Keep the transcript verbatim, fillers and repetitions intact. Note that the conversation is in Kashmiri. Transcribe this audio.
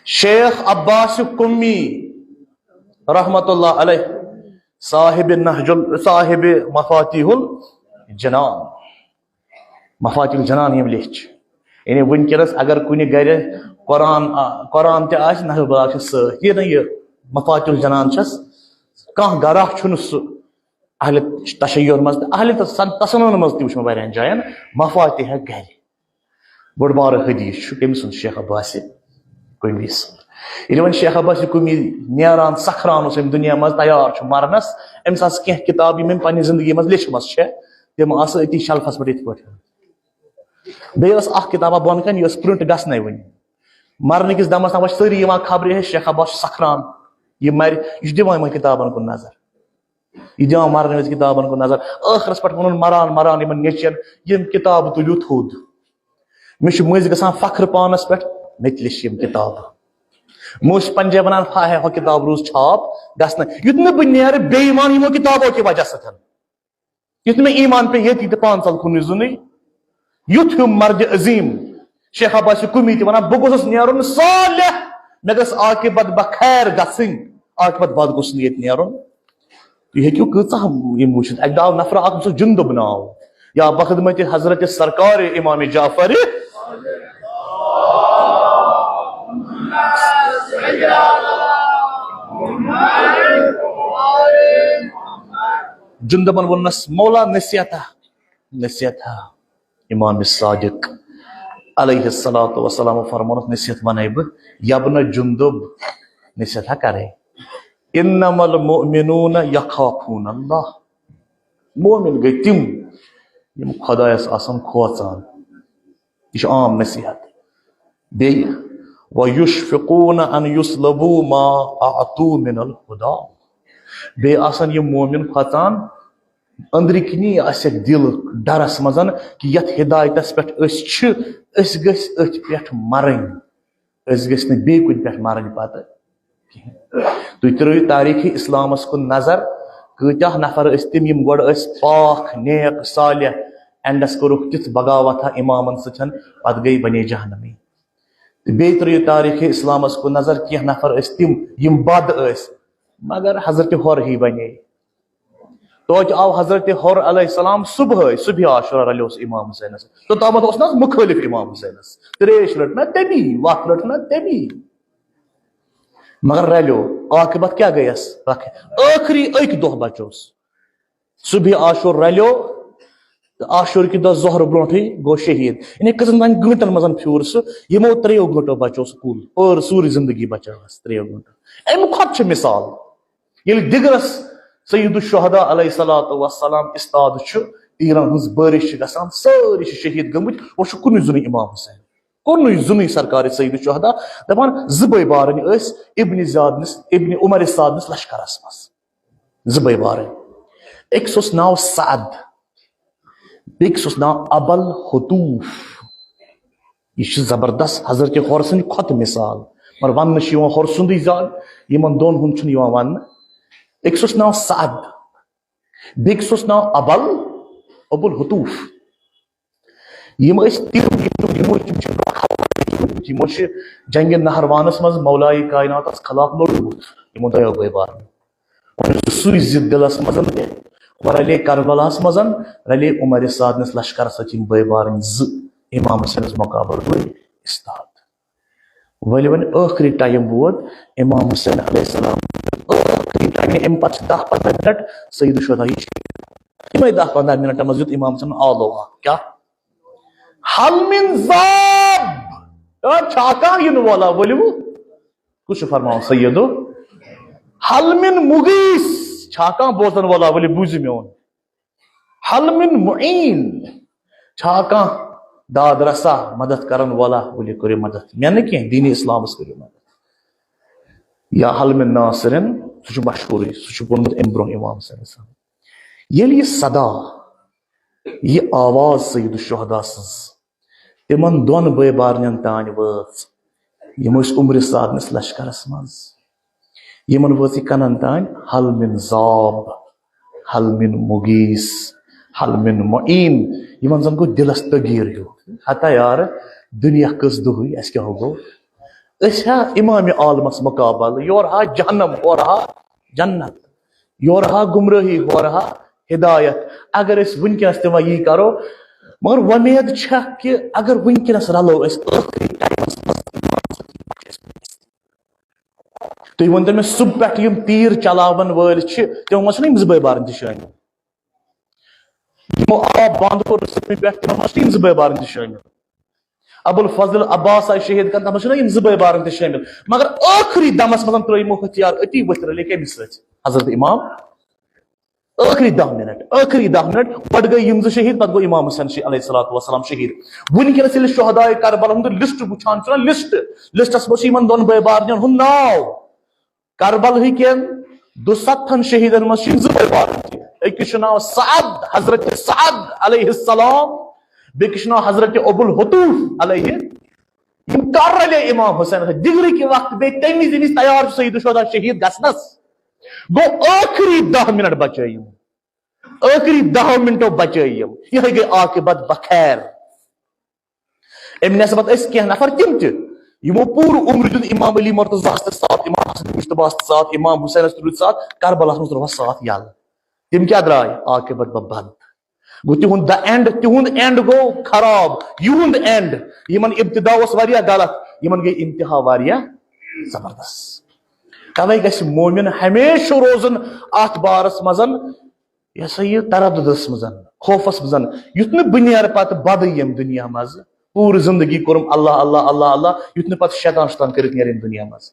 شیخ عباس قمی رحمت اللہ علیہ، صاحب نہج ال-، صاحب مفاتیح الجنان، مفاتیح الجنان یِم لیٚچھ۔ یعنی وٕنکیٚنَس اگر کُنہِ گرِ قرآن آ-، قرآن تہِ آسہِ، نہج البلاغہ چھِ سۭتۍ۔ یہِ نہ یہِ مفاتیح الجنان چھَس، کانٛہہ گرا چھُنہٕ سُہ اہل تشیعن منٛز تہٕ اہل تسن-، تسنن منٛز تہِ وٕچھ مےٚ واریاہَن جاین مفاتیح گرِ۔ بوٚڑ بارٕ حدیث چھُ کٔمۍ سُنٛد؟ شیخ عباس قمی سُنٛد۔ ییٚلہِ وۄنۍ شیخ عباس قمی نیران سکھران اوس اَمہِ دُنیا منٛز، تیار چھُ مرنس، أمِس آسہٕ کینٛہہ کِتاب یِم أمۍ پننہِ زندگی منٛز لیچھمژٕ چھےٚ، تِم آسہٕ أتی شلفس پٮ۪ٹھ یِتھ پٲٹھۍ۔ بیٚیہِ ٲس اکھ کِتابہ بۄنہٕ کنہِ، یہِ ٲس print گژھنَے وٕنہِ۔ مرنہٕ کِس دمس تام ٲسۍ سٲری یِوان خبرِ، ہے شیخ عباس چھُ سکھران، یہِ مرِ، یہِ چھُ دِوان یِمن کِتابن کُن نظر۔ یہِ دِوان مرنہٕ وِزِ کِتابن کُن نظر۔ ٲخرس پٮ۪ٹھ ووٚنُن مران مران یِمن نیٚچوٮ۪ن، یِم کِتابہٕ تُلِو تھوٚد۔ مےٚ چھُ مٔنٛزۍ گژھان فخر پانس پٮ۪ٹھ، مےٚ تہِ لیٚچھ یِم کِتابہٕ۔ مےٚ اوس پنجابہِ ونان، ہا ہے، ہۄ کِتاب روٗز چھاپ گژھنہٕ۔ یُتھ نہٕ بہٕ نیرٕ بے ایمان یِمو کِتابو کہِ وجہ سۭتۍ، یُتھ نہٕ مےٚ ایمان پیٚیہِ ییٚتی تہٕ پانٛژھ ژَل کُنُے زُنُے، یُتھ ہیوٗ مرد عظیم۔ شیخ عباس قمی تہِ ونان، بہٕ گوٚژھُس نیرُن صالح، مےٚ گٔژھ عاقبت بخیر گژھٕنۍ، عاقبت بد گوٚژھ نہٕ ییٚتہِ نیرُن۔ تُہۍ ہیٚکِو کۭژاہ یِم وٕچھِتھ۔ اَکہِ دۄہ آو نفرا اکھ، أمِس اوس جُندُب ناو، یا بخدمت حضرت سرکار امام جعفر۔ جُندُبن ووٚننس، مولا نصیحتہ، نصیحتہ۔ امام صادق علیہ الصلوۃ والسلام فرمونس، نصیحت ونے بہٕ، یبنہ جُندُب، نصیحتہ کرے۔ انما المؤمنون یخافون اللہ۔ مومن گٔے تِم، یِم خۄدایس آسن کھوژان۔ یہِ چھِ عام نصیحت۔ بیٚیہِ، وَيُشْفِقُونَ أَنْ يُسْلَبُوا مَا أَعْطَوْا مِنَ الْهُدَى۔ بیٚیہِ آسن یِم مومن کھۄژان، أنٛدرٕ کِنی آسٮ۪کھ دِل ڈرس منٛز کہِ یتھ ہدایتس پٮ۪ٹھ أسۍ چھِ، أسۍ گٔژھۍ أتھۍ پٮ۪ٹھ مرٕنۍ، أسۍ گٔژھۍ نہٕ بیٚیہِ کُنہِ پٮ۪ٹھ مرٕنۍ پتہٕ کِہیٖنۍ۔ تُہۍ ترٲیِو تاریخ اسلامس کُن نظر، کۭتیاہ نفر ٲسۍ تِم یِم گۄڈٕ ٲسۍ پاک، نیک، صالح، اینڈس کوٚرُکھ تِژھ بغاوتھا امامن سۭتۍ، پتہٕ گٔے بنے جہنمی۔ تہٕ بیٚیہِ ترٲیِو تاریخ اسلامس کُن نظر، کینٛہہ نفر ٲسۍ تِم یِم بد ٲسۍ، مگر حضرت حر ہی بنے۔ توتہِ آو حضرت حر علیہ السلام صبحٲے، صبح عاشورہ رلیوس امام حسینس۔ توٚتامتھ اوس نہ حظ مُخٲلف امام حسینس؟ تریش رٔٹ نہ تٔمی، وتھ رٔٹ نہ تٔمی۔ مگر رلیو، عاقبت کیٛاہ گٔیس؟ ٲخری أکۍ دۄہ بچوس۔ صبح عاشور رلیو، تہٕ عاشور کہِ دۄہ ظہر برونٹھٕے گوٚو شہید۔ یعنی کٔژن تام گٲنٹن منٛز پھیوٗر سُہ، یِمو ترٛیٚیو گٲنٹو بچوو سُہ کُل، ٲر سورُے زندگی بچٲوس ترٛیٚیو گٲنٹو۔ امہِ کھۄتہٕ چھِ مثال، ییٚلہِ دِگرس سید الشہداء علیہ الصلوۃ والسلام استاد چھُ، تیٖرن ہٕنٛز بٲرِش چھِ گژھان، سٲری چھِ شہید گٔمٕتۍ، وۄنۍ چھُ کُنُے زُنُے امام حسین، کُنُے زُنُے سرکار سید الشہداء۔ دپان زٕ بٲے بارٕنۍ ٲسۍ ابن زیاد نِس، ابن عمر سعد نِس لشکرس منٛز۔ زٕ بٲے بارٕنۍ۔ أکِس اوس ناو سعد، بیٚکِس اوس ناو ابل حتوف۔ یہِ چھِ زبردست حضرت حر سٕنٛدِ کھۄتہٕ مثال۔ مگر وننہٕ چھُ یِوان حر سُنٛدٕے زیادٕ، یِمن دۄن ہُنٛد چھُنہٕ یِوان وننہٕ۔ أکِس اوس ناو سعد، بیٚکِس اوس ناو ابل، ابو الحتوف۔ یِم ٲسۍ تِم، یِم، یِمو، یِم چھِ، یِمو چھِ جنگِ نہروانس منٛز مولایہِ کائناتس خلاف لوٚڑمُت، یِمو دۄیو بٲے بارنو۔ وۄنۍ سُے ضد دِلس منٛز تہِ، وۄنۍ رلے کربلاہس منٛز، رلے عمر سعد نِس لشکرس سۭتۍ یِم بٲے بارٕنۍ زٕ، امام حسینس مقابلہٕ گوٚو استاد۔ ؤلِو وۄنۍ ٲخری ٹائم ووت امام حسین علیہ السلام، ٲخری ٹائم، امہِ پتہٕ چھِ دَہ پنٛداہ منٹ سید الشہداء یہِ چھِ۔ یِمے دَہ پنٛداہ منٹن منٛز دیُت امام حسینن آلو اکھ، کیٛاہ؟ حل من ذاب۔ اے، چھا کانٛہہ یِنہٕ وولا؟ ؤلِو۔ کُس چھُ فرماوان سیدو؟ حل من مغیث۔ چھا کانٛہہ بوزن وولا؟ ؤلِو بوٗزِو میون۔ حل من معین۔ چھا کانٛہہ داد رسا، مدد کرن وولا؟ ؤلِو کٔرِو مدد۔ مےٚ نہٕ کینٛہہ، دینِ اسلامس کٔرِو مدد۔ یا حل من ناصرن، سُہ چھُ مشہوٗرٕے، سُہ چھُ ووٚنمُت امہِ برونٛہہ امام صلی اللہ علیہ وسلم۔ ییٚلہِ یہِ صدا، یہِ آواز سید الشہداء سٕنٛز تِمن دۄن بٲے بارنٮ۪ن تانۍ وٲژ، یِم ٲسۍ عمر سعد نِس لشکرس منٛز، یِمن وٲژ یہِ کنن تانۍ، حل من ذاب، حل من مغیث، حل من معین، یِمن زن گوٚو دِلس تغیٖر ہیوٗ۔ ہتا یار، دُنیا کٔژ دۄہٕے، اَسہِ کیٛاہ ہو گوٚو؟ أسۍ ہا امام عالمس مقابل، یورٕ ہا جہنم، ہورٕ ہا جنت، یورٕ ہا گمرٲہی، ہورٕ ہا ہدایت۔ اگر أسۍ وٕنکیٚنس تہِ وۄنۍ یی کرو، مگر وۄمید چھکھ کہِ اگر وٕنکیٚنس رلو أسۍ ٲخری ٹایمس منٛز، تُہۍ ؤنتو مےٚ، صبح پٮ۪ٹھ یِم تیٖر چلاون وٲلۍ چھِ، تِمو منٛز چھِنہ یِم زٕ بٲے بارٕنۍ تہِ شٲمِل؟ یِمو آب بنٛد کوٚر صبحہِ پٮ۪ٹھ، تِمو منٛز چھِ یِم زٕ بٲے بارٕنۍ تہِ شٲمِل؟ ابو الفضل عباس آیہِ شہید کرنہٕ، تَتھ منٛز چھِنہ یِم زٕ بٲے بارٕنۍ تہِ شٲمِل؟ مگر ٲخری دمس منٛز ترٲے یِمو ہتھیار أتی ؤتھۍ رٔلے کٔمِس سۭتۍ؟ حضرت امام۔ ٲخری دَہ منٹ، ٲخری دَہ منٹ، گۄڈٕ گٔے یِم زٕ شہید، پتہٕ گوٚو امام حسین شی-، علیہ الصلوۃ والسلام شہید۔ وٕنکیٚنس ییٚلہِ شہداء کربلا ہُنٛد لسٹ وٕچھان چھُنہ، لسٹ، لسٹس منٛز چھُ یِمن دۄن بٲے بارنٮ۪ن ہُنٛد ناو۔ کربلہٕ کٮ۪ن دُستتھن شہیدن منٛز چھِ یِم زٕ بٲے بارٕنۍ تہِ۔ أکِس چھُ ناو سعد، حضرت سعد علیہ السلام، بیٚکِس چھُ ناو حضرت ابو الہتوف علیہ۔ یِم کر رلے امام حسین؟ دِگرٕکۍ وقت بیٚیہِ تَمہِ وِزِ، ییٚمہِ وِزِ تیار چھُ سید الشہداء شہید گژھنس۔ گوٚو ٲخری دَہ منٹ بچٲے یِم، ٲخری دَہو منٹو بچٲے یِم۔ یِہے گٔے عاقبت بخیر۔ امہِ نسبت ٲسۍ کینٛہہ نفر تِم تہِ، یِمو پوٗرٕ عمر دیُت امام علی مرتضیٰ ہس تہِ ساتھ، امام حسن مجتبیٰ ہس تہِ ساتھ، امام حسینس تہِ دیُت ساتھ، کربلاہس منٛز تروہس ساتھ یلہٕ۔ تِم کیٛاہ درٛاے؟ عاقبت بد۔ گوٚو تِہُنٛد the end، تِہُنٛد end گوٚو خراب، یِہُنٛد end۔ یِمن ابتدا اوس واریاہ غلط، یِمن گٔے انتہا واریاہ زبردست۔ توے گژھِ مومن ہمیشہِ روزُن اتھ بارس منٛز، یہِ ہسا یہِ ترددس منٛز، خوفس منٛز، یُتھ نہٕ بہٕ نیرٕ پتہٕ بدٕ ییٚمہِ دُنیا منٛز۔ پوٗرٕ زندگی کوٚرُم اللہ، اللہ، اللہ، اللہ، یُتھ نہٕ پتہٕ شیطان شیطان کٔرِتھ نیرٕ ییٚمہِ دُنیا منٛز۔